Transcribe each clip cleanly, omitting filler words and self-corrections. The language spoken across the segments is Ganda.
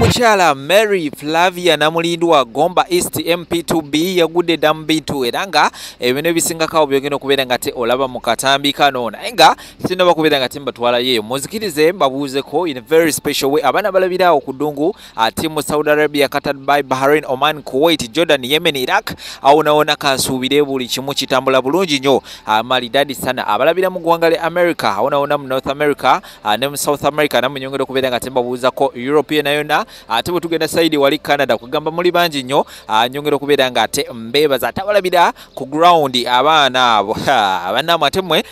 Omukyala Mary Flavia Namulindwa Gomba East MP2B yagudde dda mu bintu, era nga ebintu ebisingako byogenda okubeera nga te olaba mu katambi kano, naye nga sinaba kubeera nga tembatwalayo eyo. Muzikirize mbabuuzeko in a very special way abaana balabiraawo ku ddungu ate mu Saudi Arabia, Qatar, Dubai, Bahrain, Oman, Kuwait, Jordan, Yemen, Iraq, awo nawona kansuubire buli kimu kitambula bulungi nnyo malidadi sana. Abalabira mu ggwanga lya America, awo nawona mu North America ne mu South America, nammwe nyongera okubeera nga tembabuuzako Europe yonna. Ate bwe tugenda side wali Canada, kugamba muli bangi nnyo, nyongera okubeera nga ate mbeebaza. Ate abalabira ku ground abaana abo abannammwe, ate mmwe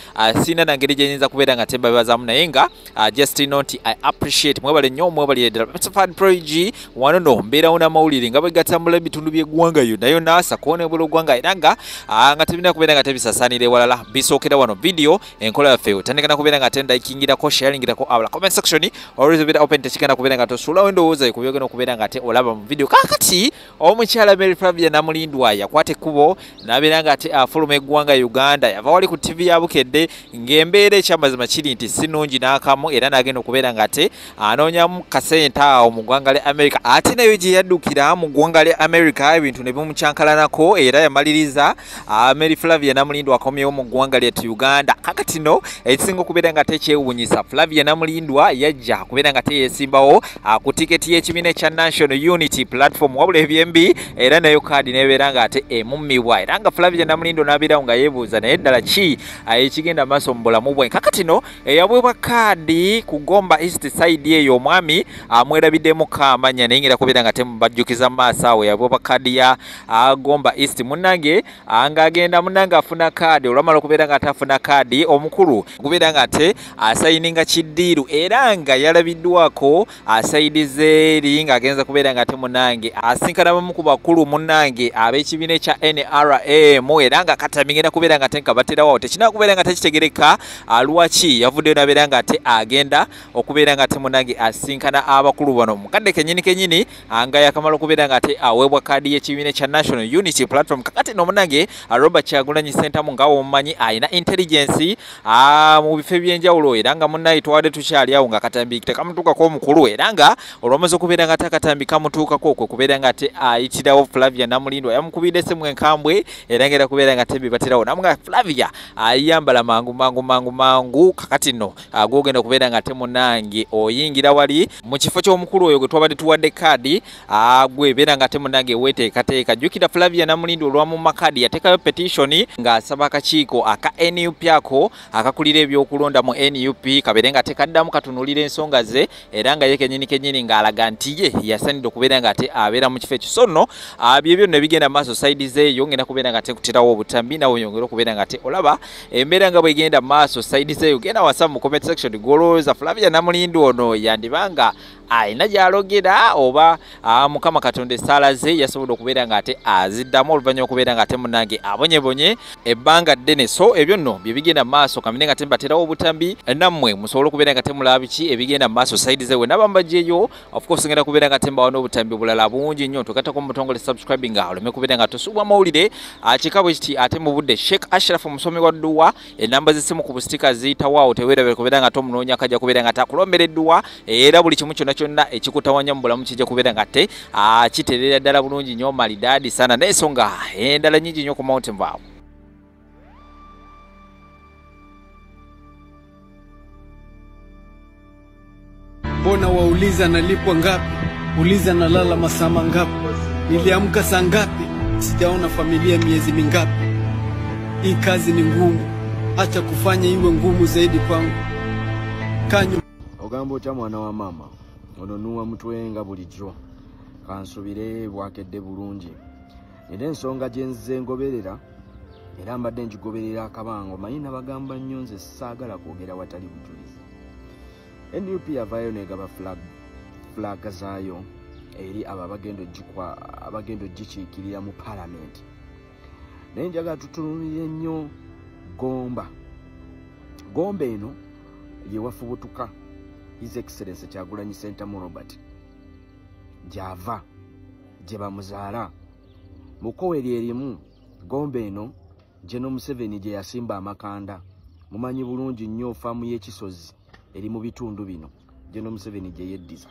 sirina na ngeri gye nyinza kubeera nga tembabeebazaamu, naye nga just know nti I appreciate, mwebale nnyo, mwebalire ddala. Fan Prodigy wano no mbeerawo n'amawulire nga bwe gatambula ebitundu by'eggwanga yonna yonna sako n'ebweru eggwanga, era nga nga tebirina kubeera nga tebisasaanira ewalala, bisookera wano. Video enkola yaffe otandika na kubeera nga tendayikingirako, sharingirako abala. Comment section always beera open, tekigenda kubeera nga tosuulawo endowooza ku byogenda okubeera nga ate olaba mu video. Kaakati omukyala Mary Flavia Namulindwa yakwata ekkubo n'abeera nga ate afuluma eggwanga Uganda. Yava wali ku TV ya Bukedde ng'embeera ekyamazima kiri nti si nnungi n'akamu, era n'agenda okubeera nga ate anoonyamu kasente awo mu ggwanga lya America. Ate nayo gye yaddukira mu ggwanga lya America ebintu ne bimukyankalanako, era yamaliriza Mary Flavia Namulindwa akomyewo mu ggwanga lyattu Uganda. Kakati no ekisinga okubeera nga tekyewuunyisa, Flavia Namulindwa yajja kubeera nga teyeesimbawo ku tiketi y'ekibiina ekya National Unity Platform, wabula ebyembi era nayo kaadi nebeera nga ate emummibwa, era nga Flavia Namulindwa n'abeerawo nga yeebuuza naye ddala ki ekigenda maaso mu bulamu bwe. Kakati no eyabwebwa kaadi ku Gomba East side eyo omwami amwerabiddemu kaamanya, naye ngera kubeera nga temubajjukiza mu maaso awo. Yabwebwa kaadi ya Gomba East munnange, ng'agenda munnange afuna kaadi. Olwamala okubeera nga ate afuna kaadi, omukulu kubeera nga ate asayininga kiddiiru, era nga yalabiddwako asayidize eri ng'agenza kubeera nga ate munnange asinkana bamu ku bakulu munnange ab'ekibiina ekya NRM, era nga katambi ngenda kubeera nga tenkabaterawo awo. Tekirina kubeera nga tekitegereka lwaki yavuddeyo n'abeera nga ate agenda okubeera nga ate munnange asinkana abakulu bano mukadde kenyini kenyini nga yakamala okubeera nga ate aweebwa kaadi y'ekibiina ekya National Unity Platform. Kakati no munnange Robert Kyagulanyi Ssentamu nga womumanyi alina intelligence mu bifo ebyenjawulo, era nga munnaye twadde tukyali awo nga katambi tekamutuukako omukulu, era nga olwamaze okubeera nga ate akatambi kamutuukako kwe kubeera nga ate ayitirawo Flavia Namulindwa, yamukubidde essimu enkambwe, era ngera kubeera nga ate bibaterawo namuga Flavia ayambala mangu mangu mangu mangu. Kakati nno gwogenda okubeera nga ate munnange oyingira wali mu kifo ky'omukulu oyo gwe twabadde tuwadde kaadi, gwe beera nga ate munnange weeteekateeka. Jjukira Flavia Namulindwa olwamumma kaadi yateekayo petition ng'asaba akakiiko aka NUP ako akakulira ebyokulonda mu NUP kabeere nga tekaddamu katunuulira ensonga ze, era nga ye kennyini kennyini ng'alaga nti ye yasaanidde okubeera nga ate abeera mu kifo ekyo. So nno byebyo nno ebigenda maaso side zeeyo, ngenda kubeera nga tekuterawo obutambi nawe oyongere okubeera nga ate olaba embeera nga bwegenda maaso side zeeyo. Genda wasa mu comment section gw'olowooza Flavia Namulindwa ono yandibanga alina gy'alogera oba Mukama Katonda essaala ze yasobodde okubeera nga ate aziddamu oluvannyuma okubeera nga ate munnange abonyebonye ebbanga ddene. So ebyo nno bye bigenda mu maaso, kamine nga tembaterawo obutambi nammwe musobole okubeera nga temulaba biki ebigenda mu maaso side ze. We naba mbagyeyo of course ngenda kubeera nga tembawa n'obutambi obulala bungi nnyo. Tugattako mu butongole subscribing oleme kubeera nga tosuubwa mawulire kika bwe kiti ate mu budde. Sheikh Ashraf omusomi wa dduwa, ennamba z'essimu ku busitika ziyitawo awo, teweerabire kubeera nga tomunoonya, kajja kubeera nga takulombera edduwa, era buli kimu kyonna kyonna ekikutawanya mu bulamu kijja kubeera nga te kiterera ddala bulungi nnyo malidaadi sana, n'ensonga endala nnyingi nnyo ku Mountain View. Mbona wauliza nalipwa ngapi? Uliza nalala masaa mangapi? Niliamka saa ngapi? Sijaona familia miezi mingapi? Hii kazi ni ngumu, acha kufanya iwe ngumu zaidi kwangu. Kanyo ogamba otya mwana wa mama ono nuwa mutwe nga bulijjo, kansubire bwakedde bulungi. Nina ensonga gye nzize ngoberera, era mbadde ngigoberera akabango, manyi nabagamba nnyo nze saagala kwogera watali bujulizi. NUP yavaayo negaba flag zaayo eri abo abagenda ogikiikirira mu paalamenti, naye njagala tutunulire nnyo Gomba. Gomba eno ye wafubutuka His Excellency Kyagulanyi Ssentamu Robert gy'ava gye bamuzaala mu kkowe lye erimu. Gomba eno General Museveni gye yasimba amakanda, mumanyi bulungi nnyo faamu y'ekisozi eri mu bitundu bino General Museveni gye yeddiza.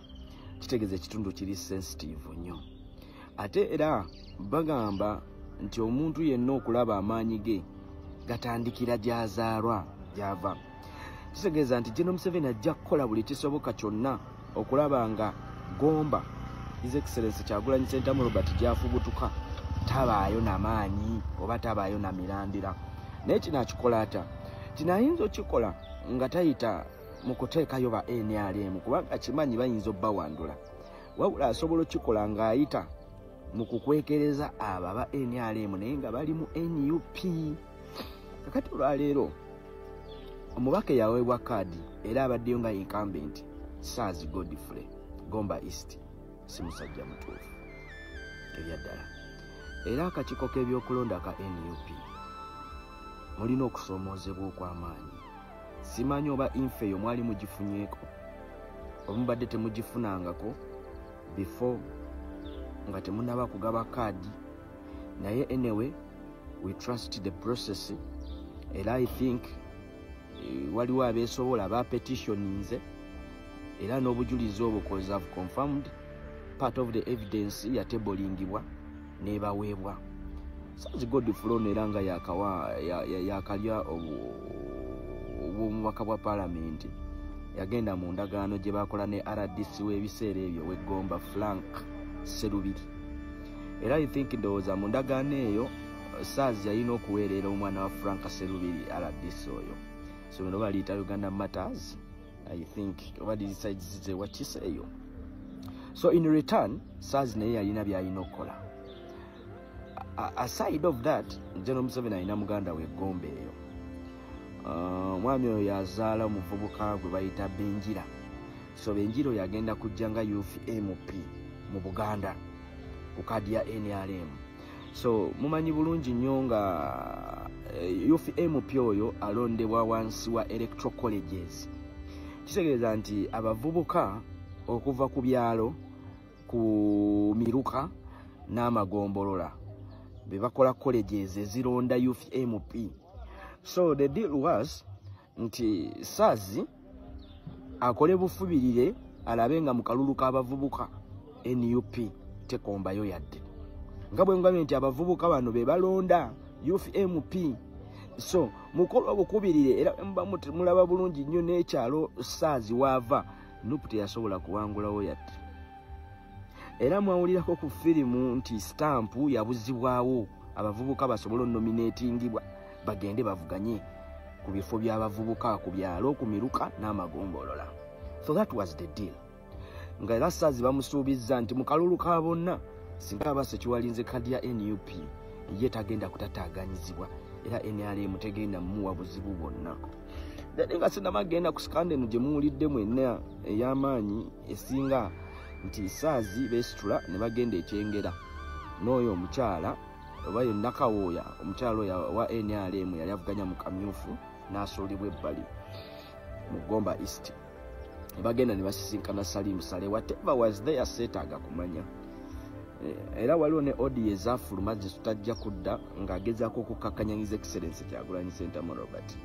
Kitegeeza ekitundu kiri sensitive nnyo. Ate era bagamba nti omuntu yenna okulaba amaanyi ge gatandikira gy'azaalwa, gy'ava. Kitegeeza nti General Museveni ajja kukola buli kisoboka kyonna okulaba nga Gomba His Excellency Kyagulanyi Ssentamu Robert gy'afubutuka tabaayo namaanyi oba tabaayo na mirandira. Naye kino akikola atya? Kino ayinza okikola nga tayita mu kuteekayo ba NRM, kubanga kimanyi bayinza obbawandula. Wabula asobola okikola ng'ayita mu kukwekereza abo aba NRM naye nga bali mu NUP. Kakati olwaleero omubaka eyaweebwa kaadi era abaddeyo nga incumbent, Saazi Godfrey, Gomba East, si musajja mutuufu ebyaddala. Era akakiiko k'ebyokulonda ka NUP mulina okusoomoozebwa okw'amaanyi. Simanyi oba info eyo mwali mugifunyeeko oba mubadde temugifunangako before nga temunaba kugaba kaadi, naye anyway we trust the process. Era I think waliwo abeesobola ba petitioninze era n'obujulizi obwo, cause have confirmed part of the evidence yatebolingibwa n'ebaweebwa. Saazi Godfrey ono era nga yakalya obwomubaka bwa paalamenti, yagenda mu ndagaano gye bakola ne RDC w'ebiseera ebyo w'eggomba, Frank Serubiri. Era I think ndowooza mu ndagaano eyo Saazi yalina okuweerera omwana wa Frank Serubiri, RDC oyo. So bino baliyita Uganda Matters, I think, oba decides wakisa eyo. So in return Saazi naye yalina byalina okukola. Aside of that, General Museveni alina muganda we Gombe eyo. Omwami oyo yazaala omuvubuka gwe bayita Benjira. So Benjira oyo agenda kujja nga Youth MP mu Buganda ku kaadi ya NRM. So mumanyi bulungi nnyo nga Youth MP oyo alondebwa wansi wa electoral colleges. Kitegeeza nti abavubuka okuva ku byalo, ku miruka n'amagombolola be bakola colleges ezironda Youth MP. So the deal was nti Saazi akole bufubirire alabe nga mu kalulu k'abavubuka NUP tekombayo yadde, nga bwe ngambye nti abavubuka bano be balonda Youth MP. So mukolo obukubirire era muba mulaba bulungi nnyo n'ekyalo Saazi waava NUP teyasobola kuwangulawo yadde. Era mwawulirako ku firimu nti stampu yabuzibwawo abavubuka basobole onominatingibwa bagende bavuganye ku bifo by'abavubuka ku byalo, ku miruka n'amagombolola. So that was the deal. Nga era Saazi bamusuubizza nti mu kalulu ka bonna singa aba sekiwalinze kadi ya NUP ye tagenda kutataaganyizibwa, era NRM tegenda mumuwa buzibu bwonna. Naye nga sinnabagenda ku scandal eno gye muwulidde mwenna ey'amaanyi esinga, nti Saazi beesitula ne bagenda ekyengera n'oyo omukyala oba ye Nakawooya, omukyala oyo wa NRM yali avuganya mu kamyufu n'asuulibwa ebbali mu Gomba East. Ne bagenda ne basisinkana Salim Saleh. Whatever was there seetaaga kumanya. Era waliwo ne audio ezaafuluma ze tutajja kudda ng'agezaako okukakkanya His Excellency Kyagulanyi Ssentamu Robert.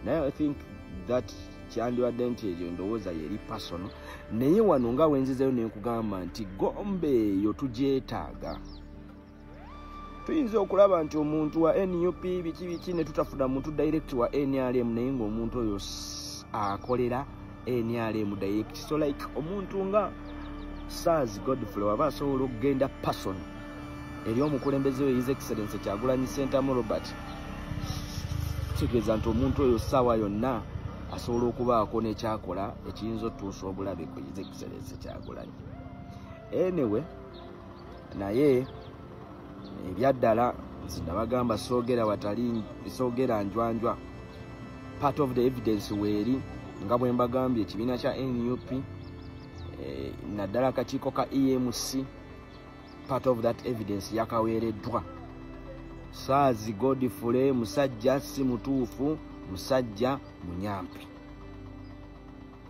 Naye I think that kyandibadde nti eyo ndowooza yeri personal. Naye wano nga wenzizeyo ne nkugamba nti Gombe eyo tugyetaaga. Tuyinza okulaba nti omuntu wa NUP biki biki ne tutafuna muntu direct wa NRM, naye ng'omuntu oyo akolera NRM direct. So like omuntu nga Saazi Godfrey waba asobola okugenda person eri omukulembeze we His Excellency Kyagulanyi Ssentamu Robert, kitegeeza nti omuntu oyo ssaawa yonna asobola okubaako n'ekyakola ekiyinza otuusa obulabe ku His Excellency Kyagulanyi. Anyway, naye ebyaddala nze nabagamba soogera watali, soogera njwanjwa. Part of the evidence weeri nga bwe mbagambye ekibiina kya NUP, naddala akakiiko ka EMC, part of that evidence yakaweereddwa. Saazi Godfrey musajja si mutuufu, musajja munyampi.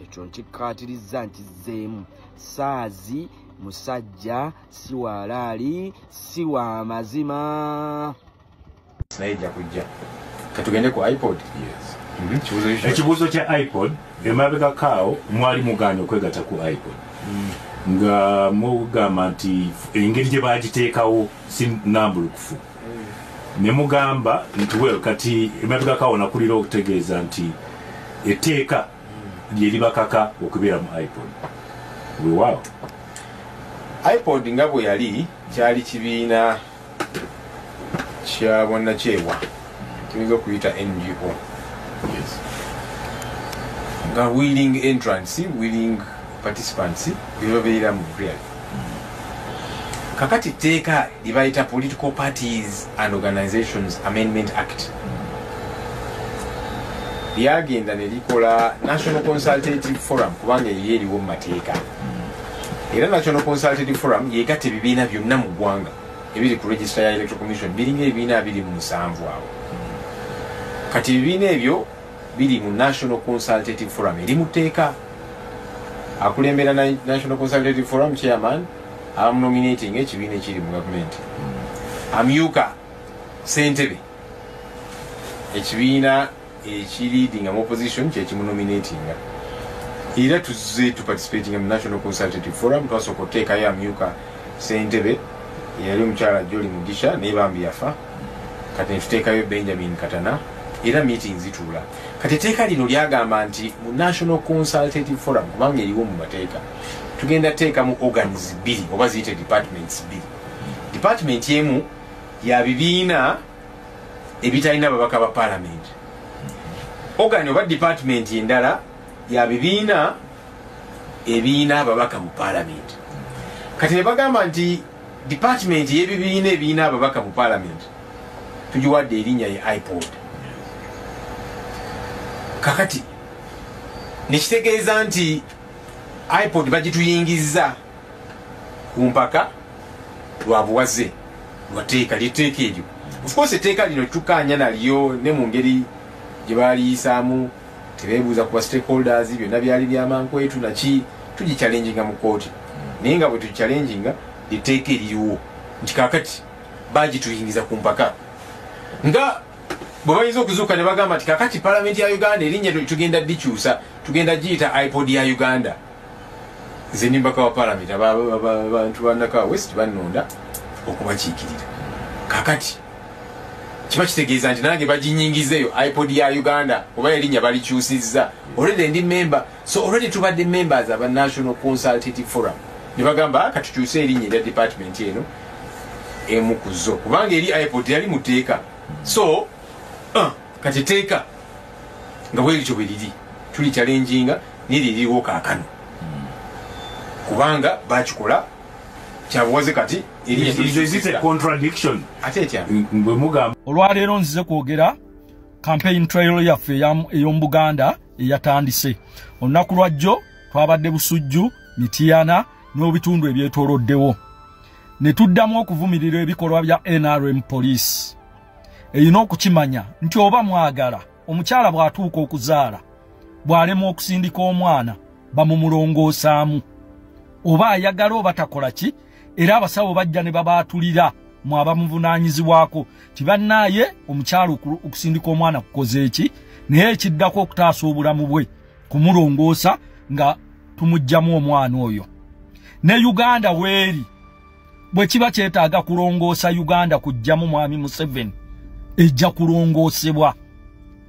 Ekyo nkikkaatirizza nkizzeemu. Saazi musajja si walaali, si wa mazima. Naye ejja kujja. Katugende ku iPod. Yes. Ekibuuzo Ekibuuzo kya iPod, emabegako awo mwali mugaanye okwegatta ku iPod. Nga mugamba nti engeri gye bagiteekawo si nnambulukufu. Ne mugamba nti well, kati emabegako nakulira okutegeeza nti etteeka lye libakaka okubeera mu IPOD. Weewaawo. IPOD nga bwe yali kyali kibiina kya bwannakyewa, tuyinza okuyita NGO. Nga willing entrants, willing participants bebabeeramu really. Kakati tteeka lye bayita Political Parties and Organizations Amendment Act lyagenda ne likola National Consultative Forum, kubanga eyo eriwo mu mateeka. Era National Consultative Forum yegatta ebibiina byonna mu ggwanga ebiri ku register ya Electoral Commission, biringa ebibiina 27 awo. Kati ebibiina ebyo biri mu National Consultative Forum eri mu tteeka. Akulembera National Consultative Forum chairman abamunominating ekibiina ekiri mu gavumenti, amyuka ssentebe ekibiina ekileadinga mu opposition kyekimunominatinga. Era tuzze tuparticipatinga mu National Consultative Forum. Twasooka otuteekayo amyuka ssentebe eyali omukyala Jolly Mugisha, naye bambi yafa. Kati netuteekayo Benjamin Katana, era meeting zituula. Kati etteeka lino lyagamba nti mu National Consultative Forum, kubanga eriwo mu mateeka, tugenda teekamu organs bbiri oba ziyite departments bbiri. Department emu ya bibiina ebitalina babaka ba parliament, organ oba department endala ya bibiina ebiina ababaka mu parliament. Kati ne bagamba nti department y'ebibiina ebiina ababaka mu parliament tugiwadde erinnya ye IPOD. Kakati nekitegeeza nti IPOD bagituyingizza ku mpaka lwa buwaze lwa tteeka lyetteeka eryo. Of course etteeka lino tukkaanya nalyo, ne mu ngeri gye baaliyisaamu tebeebuuza ku ba stakeholders, byonna byali byamankwetu naki, tugichallenginga mu kooti. Naye nga bwe tugichallenginga, lyetteeka eririwo nti kaakati bagituyingiza ku mpaka, nga bwe bayinza okuzuuka ne bagamba nti kakati palamenti ya Uganda erinnya tugenda dikyusa, tugenda giyita IPOD ya Uganda. Nze ndi mbaka wa palamenti, abantu ba Nakawa West bannonda okubakiikirira. Kakati kiba kitegeeza nti nange baginyingizeeyo IPOD ya Uganda, oba erinnya balikyusizza. Already ndi member, so already tubadde members aba National Consultative Forum. Ne bagamba katukyuse erinnya erya department eno emu ku zo, kubanga eri IPOD yali mu tteeka. So kati etteeka nga bwerityo bwe liri tuli challenginga, naye liririwo kaakano kubanga bakikola kyabuwaze. Kati Is it a contradiction? Ate etya? Bwe mugamba Olwaleero nzize kwogera campaign trail yaffe ey'omu Buganda eyatandise olunaku lwajjo. Twabadde Busujju, Mitiyana n'ebitundu ebyetooloddewo, ne tuddamu okuvumirira ebikolwa bya NRM. Police erina okukimanya nti oba mwagala, omukyala bw'atuuka okuzaala, bw'alema okusindika omwana, bamumulongoosaamu, oba ayagala oba takola ki. Era abasawo bajja ne babaatulira mu abamuvunaanyizibwako ti bannaaye omukyala okusindika omwana kukoze eki, naye ekiddako okutaasa obulamu bwe kumulongoosa nga tumuggyamu omwana oyo. Ne Uganda weeri bwe kiba kyetaaga kulongoosa Uganda kuggyamu mwami Museveni, ejja kulongoosebwa.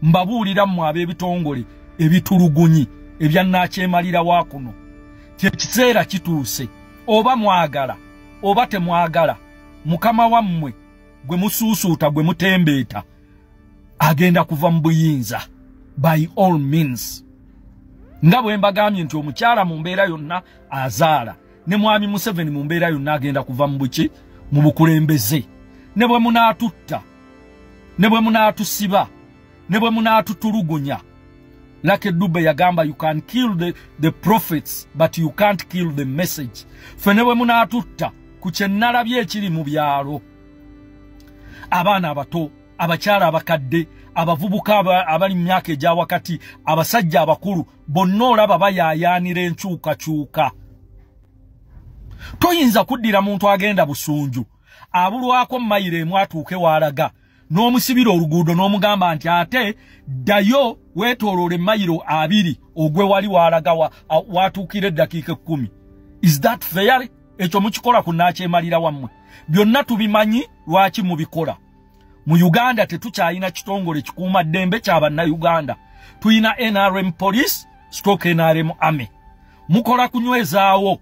Mbabuulira mmwe ab'ebitongole ebitulugunyi ebyannakyemalira wa kuno, kyekiseera kituuse. Oba mwagala oba temwagala, mukama wammwe gwe musuusuuta, gwe mutembeeta, agenda kuva mu buyinza by all means. Nga bwe mbagambye nti omukyala mu mbeera yonna azaala, ne mwami Museveni mu mbeera yonna agenda kuva mu buki, mu bukulembeze. Ne bwe munaatutta, ne bwe munaatusiba, ne bwe munaatutulugunya, Lucky Dube yagamba, "You can kill the prophets, but you can't kill the message." Ffe ne bwe munaatutta, ku kye nnalabye ekiri mu byalo, abaana abato, abakyala abakadde, abavubuka abali mu myaka egya wakati, abasajja abakulu, bonna olaba bayaayaanira enkyukakyuka. Toyinza kuddira muntu agenda Busunju, abulwako mayiro emu atuuke waalaga, n'omusibira oluguudo n'omugamba nti ate ddayo weetooloola emayiro 20 ogwe wali waalaga watuukira eddakiika 10. Is that fair? Ekyo mukikola ku nakyemalira wammwe. Byonna tubimanyi lwaki mubikola. Mu Uganda tetukyalina kitongole kikuuma ddembe kya bannayuganda. Tuyina NRM police stroke NRM army. Mukola kunywezaawo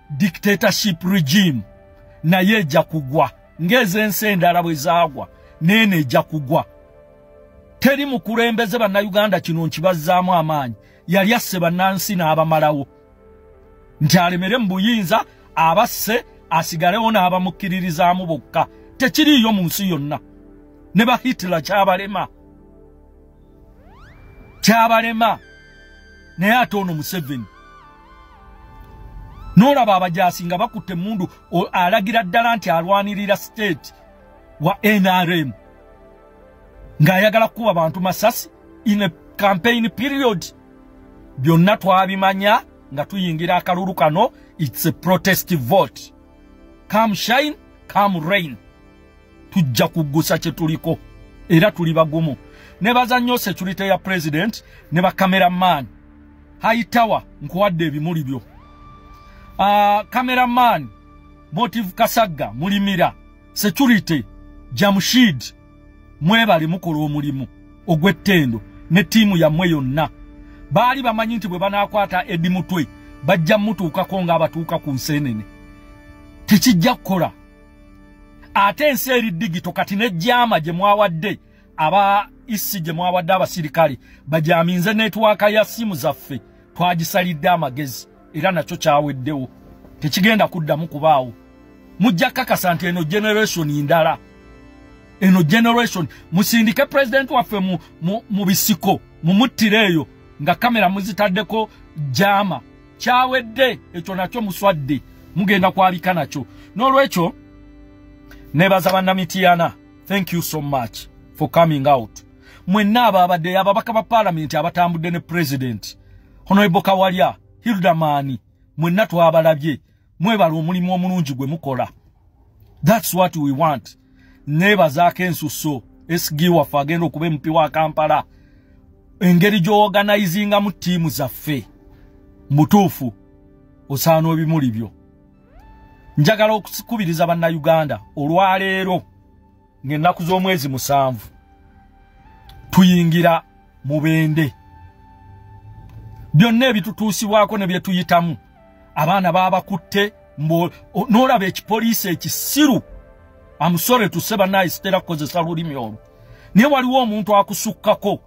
dictatorship regime, naye ejja kugwa ng'ez'ensi endala bwe zaagwa, neeno ejja kugwa. Teri mukulembeze bannayuganda kino nkibazzaamu amaanyi yali asse bannansi n'abamalawo nti alemere mu buyinza, abasse asigalewo n'abamukkiririzaamu bokka. Tekiriiyo mu nsi yonna. Ne ba Hitler kyabalema, kyabalema. Naye ate ono Museveni n'olaba abajaasi nga bakutte emmundu, alagira ddala nti alwanirira state wa NRM ng'ayagala kukuba bantu masasi in a campaign period. Byonna twabimanya nga tuyingira akalulu kano. It's a protest vote. Come shine, come rain, tujja kuggusa kye tuliko era tuli bagumu. Nebaza nnyo security ya president ne ba cameraman. Hightower, nkuwadde ebimuli byo. Cameraman Motive Kasagga Mulimira, security Jamshid, mwebale mukola omulimu ogw'ettendo ne ttiimu yammwe yonna. Baali bamanyi nti bwe banaakwata Eddie Mutwe bajja mutuukako ng'abatuuka ku nseenene. Tekijja kukola. Ate ensi eri digital kati nejjama gye mwawadde aba isi gye mwawadde abasirikale bajaminze network ya simu zaffe, twagisalidde amagezi era nakyo kyaweddewo, tekigenda kuddamu kubaawo. Mujja kakasa nti eno generation ndala, eno generation. Musindike president waffe mu bisiko, mumuttireeyo nga kamera muzitaddeko jama. Kyawedde ekyo nakyo, muswadde, mugenda kwabika nakyo. N'olwekyo nebaza bannamitiana, thank you so much for coming out. Mwenna ababadde ababaka ba parliament abatambudde ne president, Honorable Kawalya, Hilda Mani, mwenna twabalabye, mwebala omulimu omulungi gwe mukola. That's what we want. Nebazaako ensuso SG waffe agenda okuba MP wa Kampala, engeri gy'organizingamu ttiimu zaffe mutuufu osaana ebimuli byo. Njagala okukubiriza bannayuganda olwaleero ng'ennaku z'omwezi 7 tuyingira Mubende. Byonna ebitutuusibwako ne bye tuyitamu, abaana babakutte, n'olaba ekipoliisi ekisiru. Amusore tuse bannaye, sitera kukozesa lulimi olwo, naye waliwo omuntu akusukkako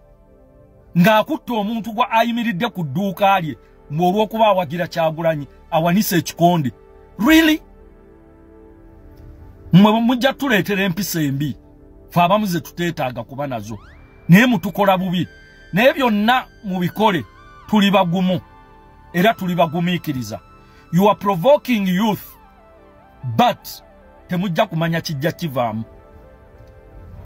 ng'akutte omuntu gwa ayimiridde ku dduuka lye ng'olw'okuba awagira Kyagulanyi awanise ekikonde. Really? Mmwe mujja tuleetera empisa embi, fe abamu ze tuteetaaga kuba nazo, naye mutukola bubi. Naye byonna mubikole, tuli bagumu era tuli bagumiikiriza. You are provoking youth, but temujja kumanya kijja kivaamu.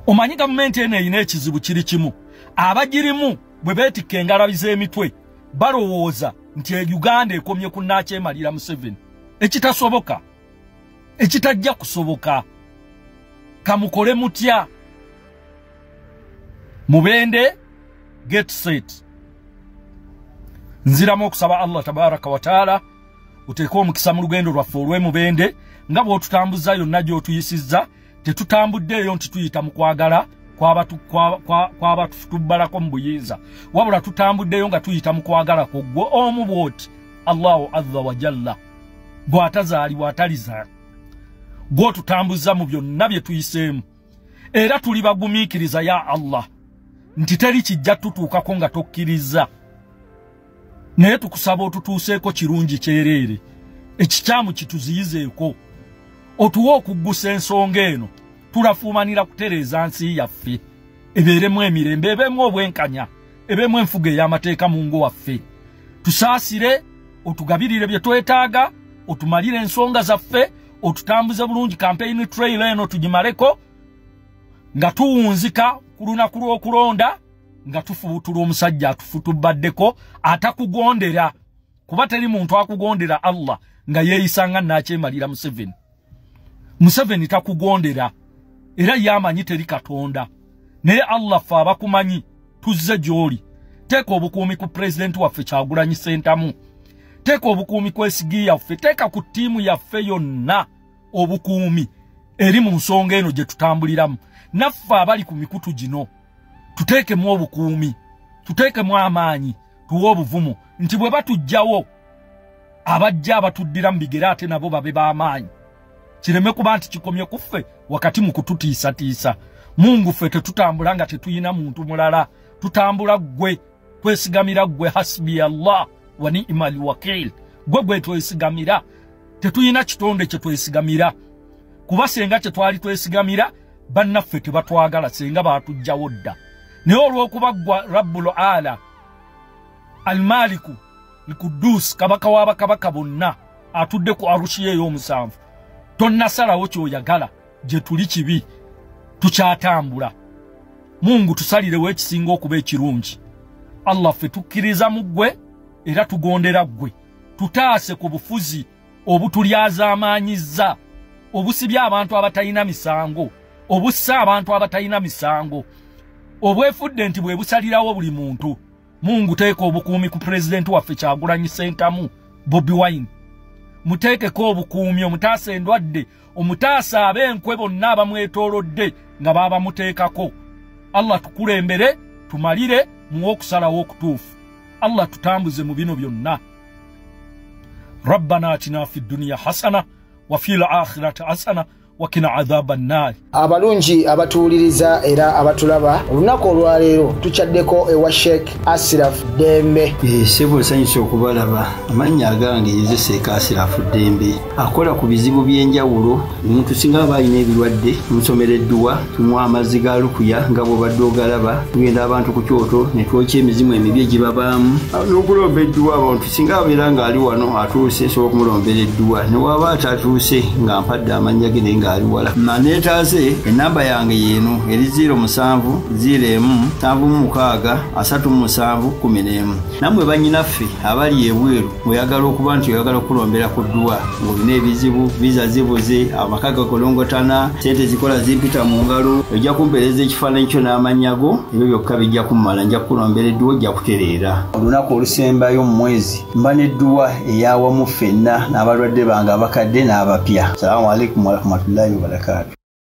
Omanyi gavumenti eno erina ekizibu kiri kimu, abagirimu bwe beetikka engalabi z'emitwe balowooza nti Uganda ekomye ku nnakyemalira Museveni. Ekitasoboka, ekitajja kusoboka. Kamukole mutya? Mubende, get set. Nziramu okusaba Allah tabaraka wa taala oteeke omukisa mu lugendo lwaffe olw'Emubende nga bw'otutambuza yonna gy'otuyisizza. Tetutambuddeeyo nti tuyita mu kwagala kw'abatubbalako mu buyinza, wabula tutambuddeyo nga tuyita mu kwagala kwo ggwe omu bw'oti Allahu azza wa jalla, gw'atazaalibwa atalizaala, gw'otutambuza mu byonna bye tuyiseemu. Era tuli bagumiikiriza ya Allah nti teri kijja tutuukako nga tokkiriza, naye tukusaba otutuuseeko kirungi kyereere, ekikyamu kituziyizeeko, otuwe okuggusa ensonga eno. Tulafuumanira kutereeza nsi yaffe ebeeremu emirembe, ebeemu obwenkanya, ebeemu enfuga ey'amateeka mu ngo waffe. Tusaasire, otugabirire bye twetaaga, otumalire ensonga zaffe, otutambuze bulungi campaign trail eno tugimaleko nga tuwunzika ku lunaku lw'okulonda nga tufuutula omusajja atufutubaddeko atakugondera, kuba teri muntu akugondera Allah nga yeeyisanga nnakyemalira Museveni. Museveni takugondera era yamanyi teri Katonda, naye Allah ffe abakumanyi tuzze gy'oli. Teeka obukuumi ku pulezidenti waffe Kyagulanyi Ssentamu, Teeka obukuumi ku esigi yaffe, teeka ku ttiimu yaffe yonna obukuumi eri mu nsonga eno gye tutambuliramu. Naffe abali ku mikutu gino tuteekemu obukuumi, tuteekemu amaanyi, tuwe obuvumu nti bwe batujjawo abajja abatuddira mu bigere ate nabo babe b'amaanyi. Kireme kuba nti kikomye ku ffe wakati mu kututiisatiisa. Mungu ffe tetutambula nga tetuyina muntu mulala, tutambula ggwe, twesigamira ggwe. Hasbi Allah wa ni'mal wakil, gwe gwe twesigamira. Tetuyina kitonde kye twesigamira, kuba senga kye twali twesigamira bannaffe tebatwagala, senga baatujjawo dda. Naye olw'okuba ggwa Rabbul Ala Almaliku Alquddus, kabaka w'abakabaka bonna, atudde ku arushi ye ey'omusanvu, tonnasalawo ky'oyagala, gye tuli kibi tukyatambula. Mungu tusalirewo ekisinga okuba ekirungi. Allah ffe tukkiriza mu ggwe era tugondera ggwe. Tutaase ku bufuzi obutulyazaamaanyizza, obusibya abantu abatalina misango, obussa abantu abatalina misango, obwefudde nti bwe busalirawo buli muntu. Mungu teeka obukuumi ku pulezidenti waffe Kyagulanyi Ssentamu Bobi Wine, muteekeko obukuumi, omutaasa endwadde, omutaasa ab'enkwe bonna abamwetoolodde nga baabamuteekako. Allah tukulembere, tumalire, muwe okusalawo okutuufu. Allah tutambuze mu bino byonna. Rabbana atina fi dunya hasana wa fil akhirati hasana wa qina adhaban nar. Abalungi abatuwuliriza era abatulaba, olunaku olwaleero tukyaddeko ewa Sheikh Asiraf Dembe. Ssebo nsanyuse okubalaba. Amannya agange nze Sheikh Asiraf Dembe, akola ku bizibu by'enjawulo. Omuntu singa aba alina ebirwadde, tumusomera edduwa, tumuwa amazzi ga lukuya nga bw'obadde ogalaba, tugenda abantu ku kyoto ne twokya emizimu emibi egibabaamu n'okulomba edduwa. Abantu singa abeera ng'ali wano atuuse, nsobola okumulombera edduwa, ne waba atatuuse nga mpadde amannya ge naye ng'ali wala. Naneetaase enamba yange yeeno eri 07 01 76 37 11. Nammwe bannyinaffe abali ebweru mweyagala okuba nti oyagala okulombera ku dduwa ng'olina ebizibu, viza zibuze, amaka gakolongotana, sente zikola zimpita mu ngalo, ojja kumpeereza ekifaananyi kyo n'amannya go, ebyo byokka bijja kummala, nja kukulombera edduwa ojja kutereera. Olunaku olusembayo mu mwezi mba n'edduwa ey'awamu ffenna n'abalwadde bange abakadde n'abapya. Salaamu alaikum warahmatullahi wabarakatuh.